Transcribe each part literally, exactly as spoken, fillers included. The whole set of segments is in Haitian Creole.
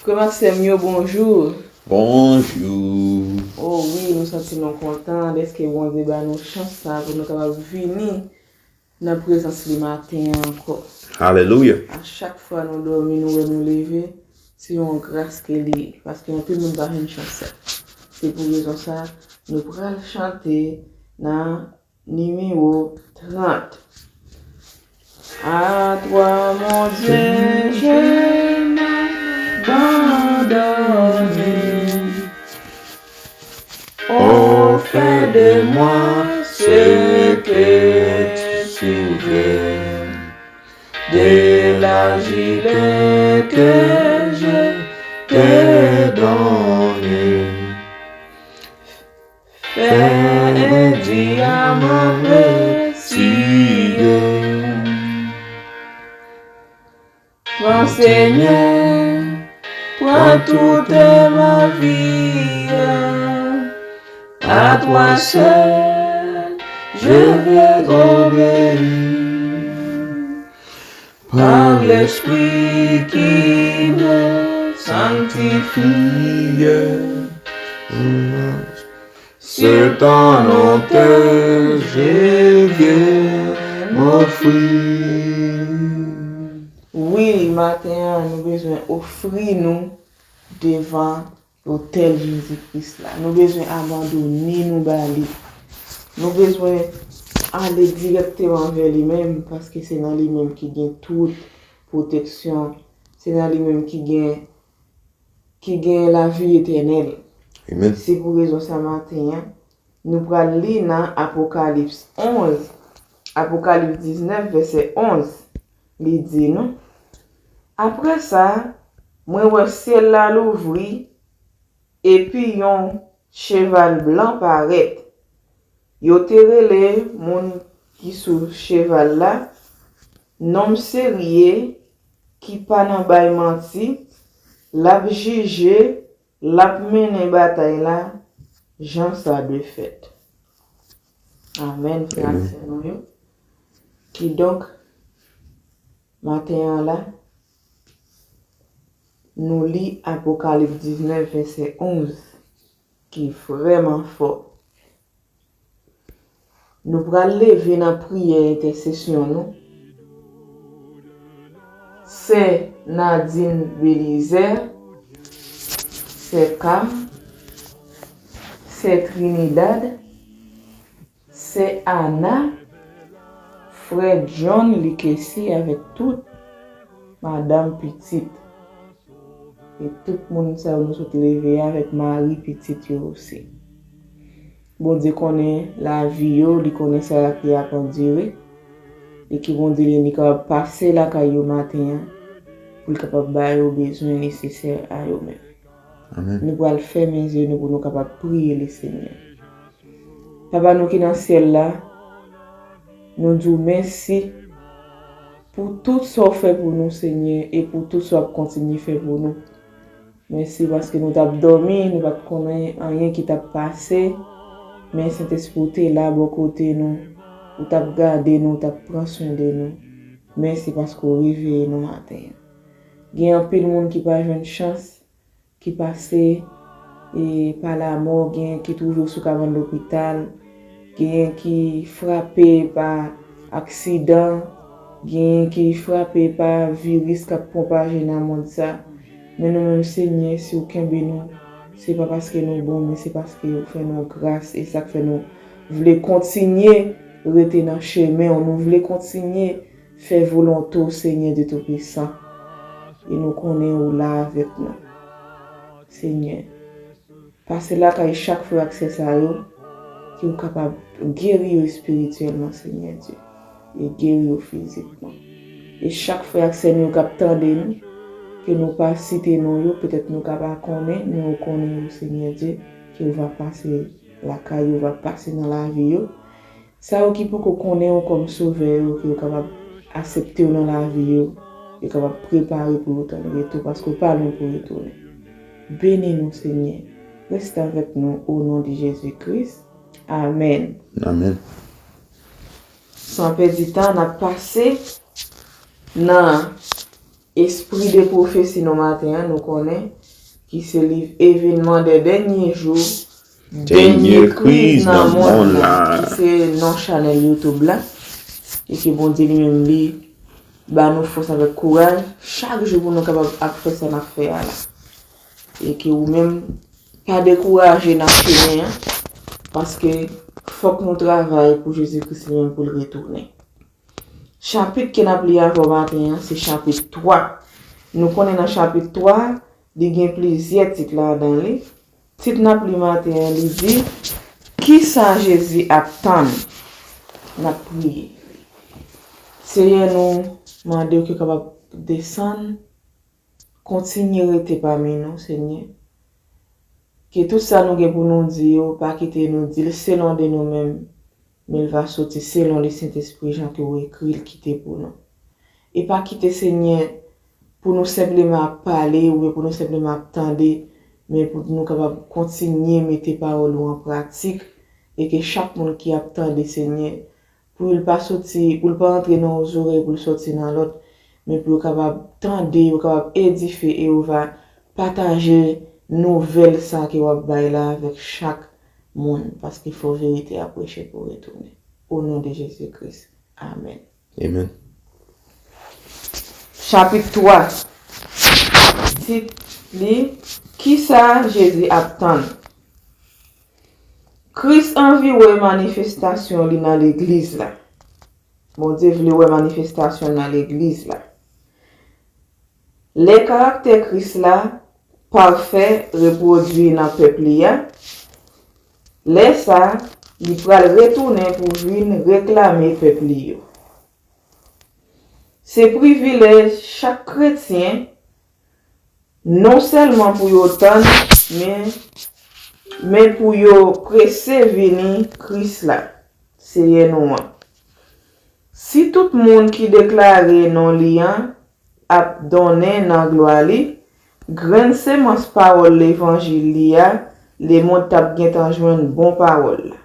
Frè m ak sè m yo, bonjou. Bonjou. Oh wi, nou santi nou kontan dèske Bondye ba nou chans sa pou nou kapab vini nan prezans li maten an ankò. Alelouya. A chak fwa nou dòmi, nou wè nou leve, se yon gras ke li ye, paske anpil moun pa jwenn chans sa. Se pou rezon sa, nou pral chante nan nimewo trant. À toi, mon Dieu, je m'abandonne. Oh, fais de moi ce que tu veux, de l'agile que je t'ai donné. Fais un diamant précieux. Prends, Seigneur, prends toute ma vie. À toi seul, je veux obéir. Par l'Esprit qui me sanctifie, c'est ton autel je viens m'offrir. Wi, maten an, nou bezwen ofri nou devan lotèl Jezi Kris la. Nou bezwen abandone nou ba li. Nou bezwen ale dirèkteman vè li menm, paske se nan li menm ki gen tout pwoteksyon. Se nan li menm ki gen, ki gen lavi etènèl. Amen. Se pou rezon sa maten an, nou pral li nan Apokalips onz, Apokalips diznèf, vèsè onz. Li di nou, Apre sa, mwen wè syèl la louvri, epi yon cheval blan parèt. Yo te rele moun ki sou cheval la nonm serye, ki pa nan bay manti, l ap jije, l ap mennen batay la jan sa dwe fèt. Amèn, frè ak sè nou yo. Kidonk, maten an la, nou li Apokalips diznèf, vèsè onz, ki vrèman fò. Nou pral leve nan priyè entèsesyon nou. Sè Nadine Belizaire, sè Cam, sè Trinidad, sè Ana, frè John Likesi avèk tout madanm pitit. E tout moun sa yo nou sot leve avèk mari pitit yo osi. Bondye konnen lavi yo, li konnen sa y ap andire. E ke Bondye li menm li kapab pase lakay yo maten an, pou l kapab ba yo bezwen nesesè a yo menm. Amen. Nou pral fèmen zye nou pou nou kapab priye Lesenyè. Papa nou ki nan syèl la, nou di w mèsi pou tout sa w fè pou nou, Senyè, e pou tout sa w ap kontinye fè pou nou. Mèsi paske nou t ap dòmi, nou pa t konnen anyen ki t ap pase, men Sentespri w te la bò kote nou, ou t ap gade nou, ou t ap pran swen de nou. Mèsi paske w reveye nou maten an. Gen anpil moun ki pa jwenn chans, ki pase e pa lamò, genyen ki twouve yo sou kabann lopital, genyen ki frape pa aksidan, genyen ki frape pa viris k ap pwopaje nan mond sa. Men nou menm, Senyè, si w kenbe nou, se pa paske nou bon, men se paske w fè nou gras, e sa k fè nou vle kontinye rete nan chemen w, nou vle kontinye fè volonte w, Senyè Dye Toupisan. E nou konnen ou la avèk nou. Senyè, pase lakay chak frè ak sè sa yo, ke w kapab geri yo espirityèlman, Senyè Dye, e geri yo fizikman. E chak frè ak sè nou yo k ap tande nou, ke nou pa site non yo, petèt nou ka pa konnen, men ou konnen yo, Senyè Dye, ke w va pase lakay yo, w va pase nan lavi yo. Sa yo ki poko konnen w kòm Sovè yo, ke yo kapab aksepte w nan lavi yo, yo kapab prepare pou yo tann retou, paske w pa lwen pou retounen. Beni nou, Senyè. Rete avèk nou, o non de Jezi Kris. Amèn. Amen. San pèdi tan, n ap pase nan Esprit de Prophétie nan maten an, nou konnen, ki se liv Événements des Derniers Jours, Dènye Kriz nan Monn lan, ki se non chanèl YouTube la. E ke Bondye li menm li ba nou fòs avèk kouraj chak jou pou nou kapab ap fè sa n ap fè a la. E ke ou menm pa dekouraje nan chemen an, paske fòk nou travay pou Jezi Kris li menm pou l retounen. Chapit ke n ap li avè w maten an, se chapit twa. Nou konnen nan chapit twa, li gen plizyè tit ladan li. Tit n ap li maten an, li di, Kisa Jezi ap tann? N ap priye. Seyè, nou mande w ke w kapab desann, kontinye rete pami nou, Senyè. Ke tout sa nou gen pou nou di yo, pa kite nou di l selon de nou menm, men l va soti selon Lesentespri jan ke w ekri l kite pou nou. E pa kite, Senyè, pou nou senpleman ap pale oubyen pou nou senpleman ap tande, men pou nou kapab kontinye mete pawòl ou an pratik, e ke chak moun ki ap tande, Senyè, pou l pa soti, pou l pa antre nan yon zòrèy, pou l soti nan lòt, men pou yo kapab tande, yo kapab edifye e yo va pataje nouvèl sa ke w ap bay la avèk chak moun, paske fò verite a preche pou retounen. O non de Jezi Kris. Amèn. Amen. Chapit twa. Tit li, Kisa Jezi ap tann? Kris anvi wè manifestasyon li nan legliz la. Bondye vle wè manifestasyon nan legliz la. Lè karaktè Kris la pafè repwodui nan pèp li a, lè sa, li pral retounen pou vin reklame pèp li yo. Se privilèj chak kretyen, non sèlman pou yo tann, men, men pou yo prese vini Kris la, Seyè nou an. Si tout moun ki deklare non li an ap donnen nan glwa li, grenn semans pawòl levanjil li a, lemonn t ap gentan jwenn bon pawòl la.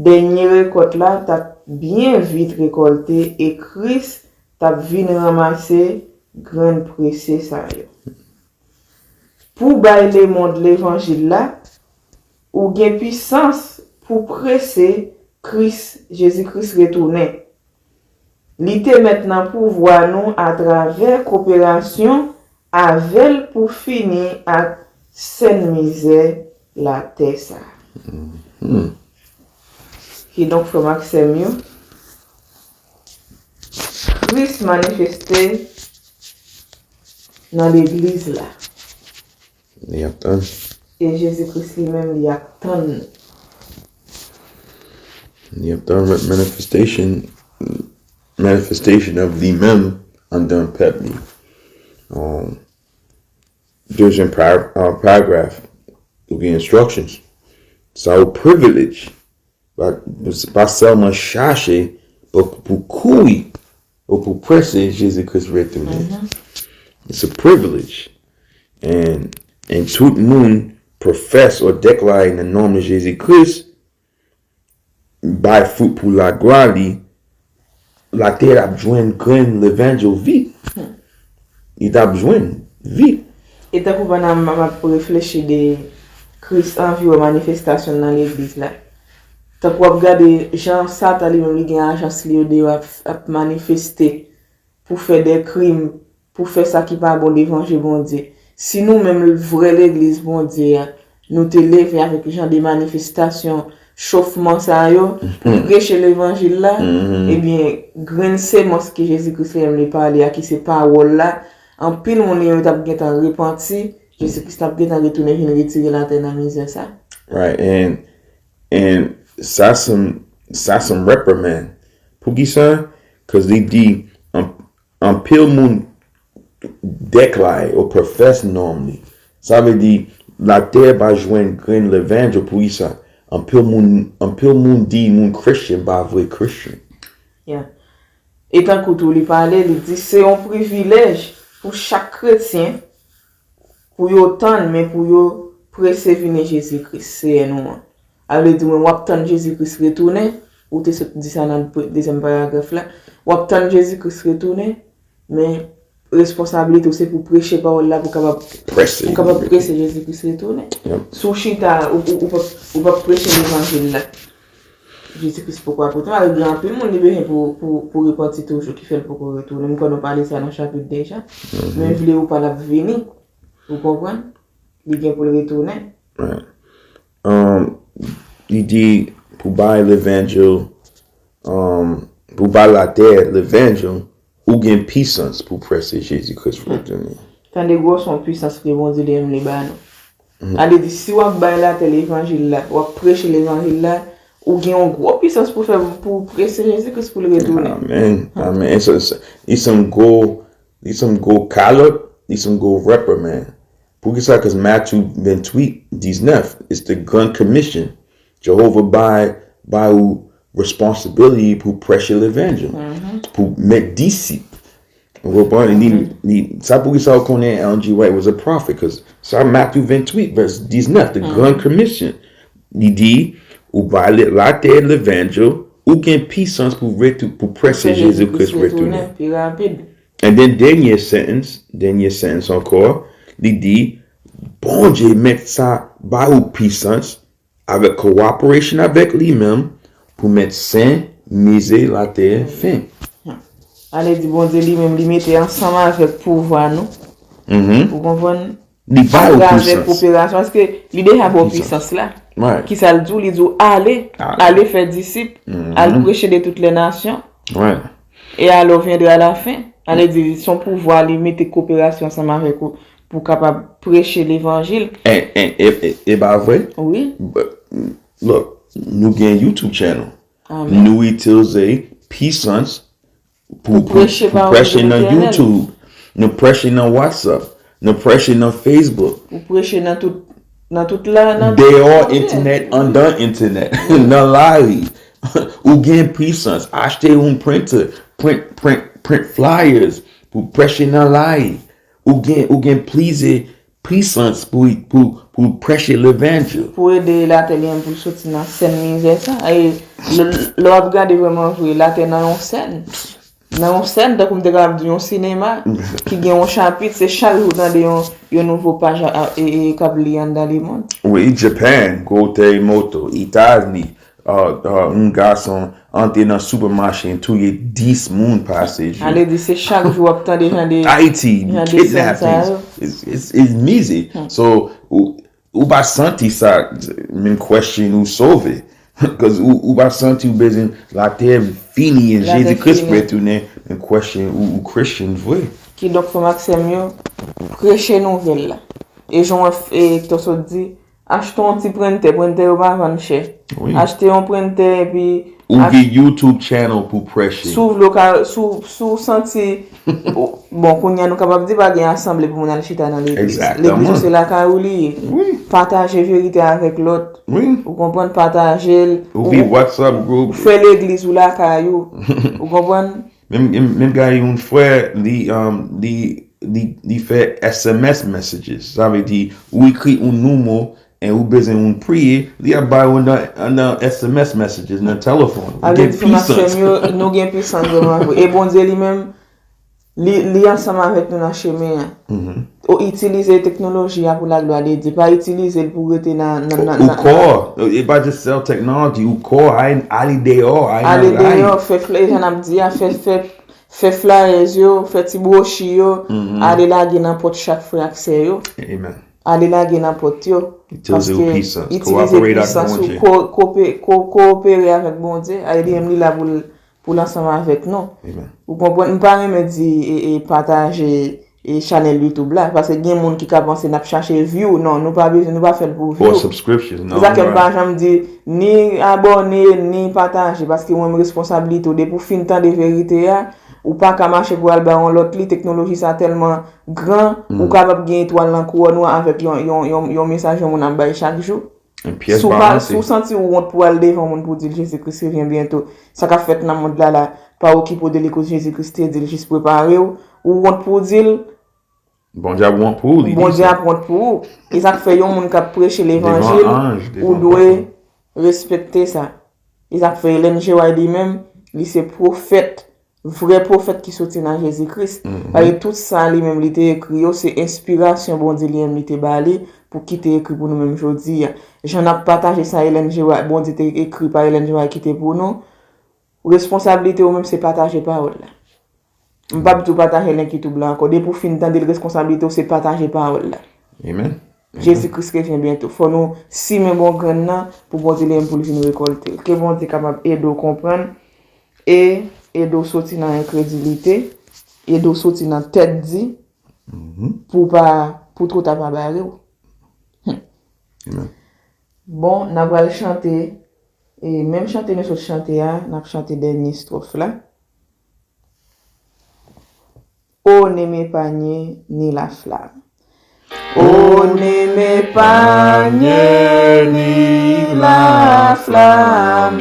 Dènye rekòt la t ap byen vit rekòlte e Kris t ap vin ranmase grenn prese sa yo. Pou bay lemonn levanjil la, ou gen pisans pou prese Kris, Jezi Kris retounen. Li te mèt nan pouvwa nou atravè koperasyon avè l pou fini ak sèn mizè latè sa a. Kidonk, frè m ak sè m yo, Kris manifeste nan legliz la. Li ap tann. E Jezi Kris li menm, li ap tann nou. Li ap tann manifestation, manifestation of li menm anndan pèp li. Um, dezyèm par, uh, paragraph, ou gen instructions. Sa ou privilege. Pa, pa sèlman chache, pou, pou kouri, ou pou prese Jezi Kris retounen. It's a privilege. And, and tout moun profess or declare nan non Jezi Kris, bay fout pou laglwa li, latè ap jwenn grenn levanjil vit. Li t ap jwenn vit. E tankou pandan m ap reflechi de Kris anvi wè manifestasyon nan legliz la. Tankou w ap gade jan Satan li menm li gen ajans li yo deyò ap, ap manifeste pou fè de krim, pou fè sa ki pa bon devan je Bondye. Si nou menm vrè legliz Bondye a, nou te leve avèk jan de manifestasyon chofman sa yo, pou preche levanjil la, ebyen, grenn semans ke Jezi Kris li menm li pale a, ki se pawòl la, anpil moun yo t ap gentan repanti, Jezi Kris t ap gentan retounen vin retire latè nan mizè sa. Right, and, and sa se, sa se reprimand. Poukisa? 'Cause li di, an, anpil moun declare ou profess non li. Sa vle di, latè pa jwenn grenn levanjil. Poukisa? Anpil moun, anpil moun di moun Christian pa vre Christian. Yeah. E tankou tou li pale, li di se yon privilèj pou chak kretyen pou yo tann, men pou yo prese vini Jezi Kris, Seyè nou an. A vle di, mwen, w ap tann Jezi Kris retounen, ou te sot di sa nan pre-, dezyèm paragraf la, w ap tann Jezi Kris retounen, men Responsablite w se pou preche pawòl la pou kapab Prese. Pou kapab prese Jezi Kris retounen. Yep. Si w chita, ou, ou, ou p ap, ou p ap preche levanjil la. Jezi Kris poko ap retounen. Malgre gen anpil moun li bezwen pou, pou, pou repanti toujou ki fè l poko retounen. M kwè nou pale sa nan chapit deja. Men vle ou pa l ap vini. Ou konprann? Li gen pou l retounen. Right. Um, li di pou bay levanjil, um, pou bay latè levanjil, ou gen pisans pou prese Jezi Kris retounen. Tande gwo son pisans ke Bondye li menm li ba nou. Ale di si w ap bay latè levanjil la, w ap preche levanjil la, ou gen yon gwo pisans pou fè pou prese Jezi Kris pou l retounen. Amen. Amen. It's, a, it's, a, it's some go, it's some go kalòt, it's some go repriman. Poukisa? Cause Matthew twenty-eight, nineteen, it's the Grand Commission. Jehovah bay, bay ou responsibility pou preche levanjil, pou make disip. Ou konprann? Li, li, sa poukisa ou konnen Ellen G. White was a prophet, cause sa Matthew twenty-eight, verse nineteen, the Grand Commission. Li di, ou bay latè levanjil, ou gen pisans pou retou, pou prese Jezi Kris retounen. Pi rapid. And then dènye sentence, dènye sentence ankò, li di, Bondye met sa ba ou pisans avèk cooperation avèk li menm pou met sen mize latè fen. Ale di Bondye li menm li mete ansanm avèk pouvwa nou. Ou konprann? Li ba ou Avèk pisans. Koperasyon, paske li deja ba ou pisans la. Right. Kisa l di w? Li di w ale, Ale. Ale fè disip, al preche de toutes les nations. Right. Et alors viendra la fin. Ale di, son pouvwa li mete koperasyon ansanm avèk ou pou kapab preche levanjil. E, e, e, e, e ba vre? Wi. But, look, nou gen YouTube channel. Amen. Nou itilize pisans pou, Pou preche pou pawòl preche nan Letènèl. YouTube. Nou preche nan WhatsApp. Nou preche nan Facebook. Ou preche nan tout nan tout la nan Deyò entènèt, andan entènèt, nan lari. Ou gen pisans, achte yon printer, print, print, print flyers pou preche nan lari. Ou gen, ou gen plizyè pisans pou, pou, pou preche levanjil. Pou ede latè li menm pou l soti nan sèn mizè sa. E lè lè w ap gade vrèman vre, latè nan yon sèn. Nan yon sèn, tankou m te kapab di yon sinema, ki gen yon chapit, se chak jou w tande yon, yon nouvo paj a, a, e, e, k ap li anndan lemonn. Wi, Japan, gwo tèremoto, Etazini, uh, uh, yon gason antre nan supermarché, touye dis moun pase jou. Ale di se chak jou w ap tande jan de Haiti, jan de sèn sa kidnappings. Yo. It's, it's, it's mize. So, ou, ou pa santi sa, men question ou sove. Cause ou, ou pa santi ou bezwen latè fini, e Latè Jezi Kris fini. Retounen, men question ou, ou Christian vre. Kidonk, frè m ak sè m yo, preche nouvèl la. E jan w e, Hector sot di, achte yon ti prentè, prentè yo pa vann chè. Wi. Achte yon prentè epi Ou gen YouTube channel pou preche. Si w vle w ka, si w, si w santi, bon, kounye a nou kapab di pa gen asanble pou moun al chita nan legliz. Exactement. Legliz ou se lakay ou li ye. Wi. Pataje verite avèk lòt. Wi. Ou konprann? Pataje l. Ou gen WhatsApp group. Fè legliz ou lakay ou. Ou konprann? Menm, menm, menm gade yon frè, li, um, li, li, li fè S M S messages. Sa vle di, ou ekri yon nimewo e ou bezwen yon priyè, li ap bay ou nan, nan S M S messages, nan telefòn. Ou Ale gen di frè m ak sè pisans. M yo, nou gen pisans vre. E Bondye li menm, li, li ansanm avèk nou nan chemen an. Mhm. Ou itilize teknoloji a pou laglwa de Dye. Pa itilize l pou rete nan, nan, nan, Ou nan kò, e pa just sell technology, ou kò, al, al deyò, al ale nan lari. Deyò, fè flè, jan n ap di a, fè, fè, fè flyers yo, fè ti bwochi yo, Mhm. ale lage nan pòt chak frè ak sè yo. Amen. Ale lage nan pòt yo. Itilize ou Paske pisans. Itilize Cooperate ak pisans ou, Bondye. ko, kope, ko, koopere avèk Bondye. Ale li menm li la pou l, pou l ansanm avèk nou. Amen. Ou konprann? M pa renmen di e, e pataje e chanèl YouTube la. Paske gen moun ki ka panse n ap chache view. Non, nou pa bezwen, nou pa fè l pou Or view. subscriptions, Se non. sa ke m Right. pa janm di ni abòne, ni pataje. Paske mwen m responsablite w. Depi w fin tande verite a, ou pa ka mache pou al bay yon lòt li. Teknoloji sa tèlman gran, ou kapab gen etwal nan kouwòn ou avèk yon, yon, yon, yon mesaj yon moun ap bay chak jou. Yon pyès Si w pa, balanse. Si w santi w wont pou al devan moun pou di l Jezi Kris revyen byento, sa k ap fèt nan mond la la, pa okipe w de li koz Jezi Kris te di l jis prepare w, ou wont pou w di l, Bondye ap wont pou ou, li di Bondye sa. Ap wont pou ou. E sa k fè yon moun k ap preche levanjil, Devan anj, ou devan dwe pòt. Respekte sa. E sa k fè Ellen G. White li menm, li se pwofèt vrè pwofèt ki soti nan Jezi Kris. Paske tout sa li menm li te ekri yo, se enspirasyon Bondye li menm li te ba li pou ki te ekri pou nou menm jodi a. Jan n ap pataje sa Ellen G. White, Bondye te ekri pa Ellen G. White ki te pou nou, responsablite ou menm se pataje pawòl la. M p ap di w pataje l enki tou blan ankò. Depi w fin tande l, responsablite w se pataje pawòl la. Amen. Jezi Kris revyen byento. Fò nou simen bon grenn nan pou Bondye li menm pou l vin rekòlte l. Ke Bondye kapab ede w konprann e ede w soti nan enkredilite, ede w soti nan tèt di, pou pa, pou twota pa bare w. Amen. Bon, n a pral chante, e menm chante nou sot chante a, n ap chante dènye estròf la. Ô ne m'épargne ni la flamme. Ô ne m'épargne ni la flamme,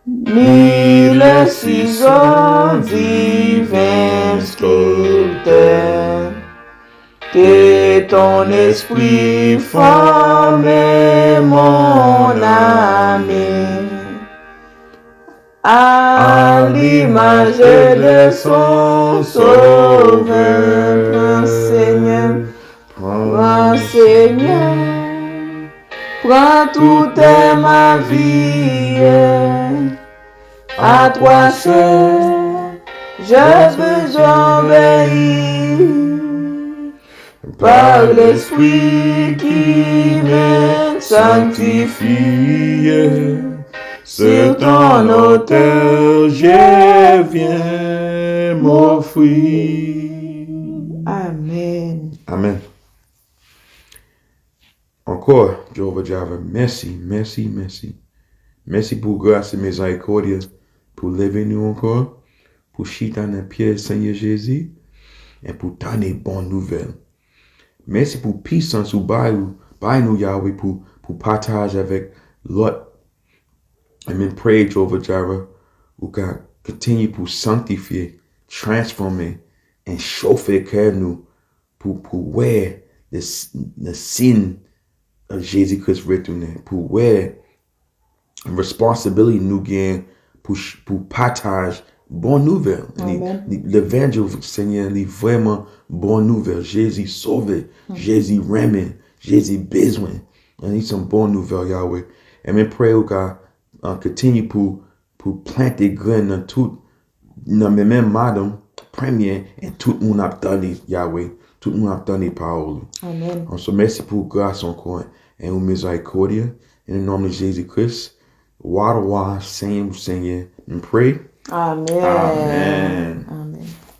ni les ciseaux, divin sculpteur. Que ton esprit forme mon âme à l'image de son sauveur. Prends, Seigneur, prends, Seigneur, prends toute ma vie. À toi seul, je veux obéir. Par l'Esprit qui me sanctifie, sur ton autel je viens m'offrir. Amen. Amen. Ankò, Jehovah Jireh, mèsi, mèsi, mèsi. Mèsi pou gras e mizerikòdye pou leve nou ankò, pou chita nan pye Senyè Jezi, e pou tande bon nouvèl. Mèsi pou pisans ou bay ou, bay nou, Yahweh, pou, pou pataje avèk lòt. E men pray, Jehovah Jireh, ou ka kontinye pou sanktifye, transfòme, e chofe kè nou pou, pou wè the, the sin of Jezi Kris retounen, pou wè responsibility nou gen pou, pou pataje bon nouvèl. Levanjil Senyè li vrèman bon nouvèl. Jezi sove, Jezi renmen, Jezi bezwen. And it's some bon nouvèl, Yahweh. And men pray ou ka uh, continue pou, pou plante grenn nan tout, nan men men madanm premye, e tout moun ap tande, Yahweh, tout moun ap tande pawòl ou. Amen. So mèsi pou gras ankò, e ou mizerikòdye, in the name of Jesus Christ, Wadawa, Senyè, Senyè, m pray. Amen. Amen. Amen.